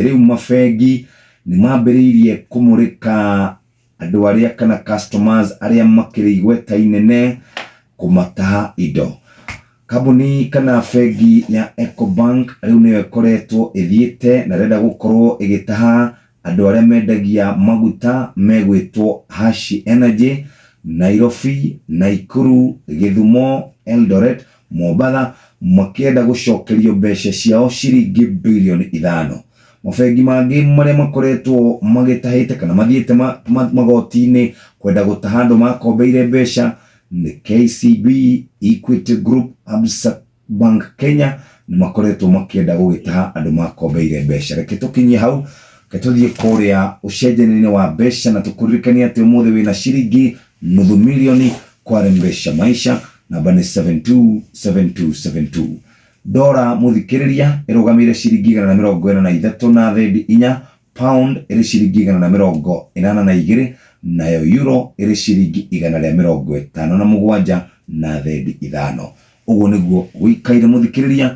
Rĩu mabengi nĩ mambĩrĩirie kũmũrĩka andũ arĩa kana customers arĩa makĩrĩ igweta inene kũmataha indo. Kambuni kana bengi ya Ecobank rĩu nĩyo ĩkoretwo ĩthiĩte na ĩrenda gũkorwo ĩgĩtaha andũ arĩa mendagia maguta megwĩtwo Hashi Energy, Nairobi, Naikuru, Gĩthumo, Eldoret, Mombatha makĩenda gũcokerio mbeca ciao ciringi birioni ithano. Mabengi mangĩ marĩa makoretwo magĩtahĩte kana mathiĩte magoti-inĩ kwenda gũtaha andũ makombeire mbeca nĩ KCB, Equity Group, Absa Bank Kenya nĩ makoretwo makĩenda gũgĩtaha andũ makombeire mbeca. Reke tũkinyie hau, reke tũthiĩ kũrĩa ũcenjania-inĩ wa mbeca na tũkũririkanie atĩ ũmũthĩ wĩna ciringi nuthu milioni Kware mbeca maisha namba nĩ 727272. Dora mũthikĩrĩria ĩrũgamĩire ciringi 143 na thendi inya, pound ĩrĩ ciringi 182, nayo euro ĩrĩ ciringi 157 na thendi ithano. Ũguo nĩguo gũikaire mũthikĩrĩria.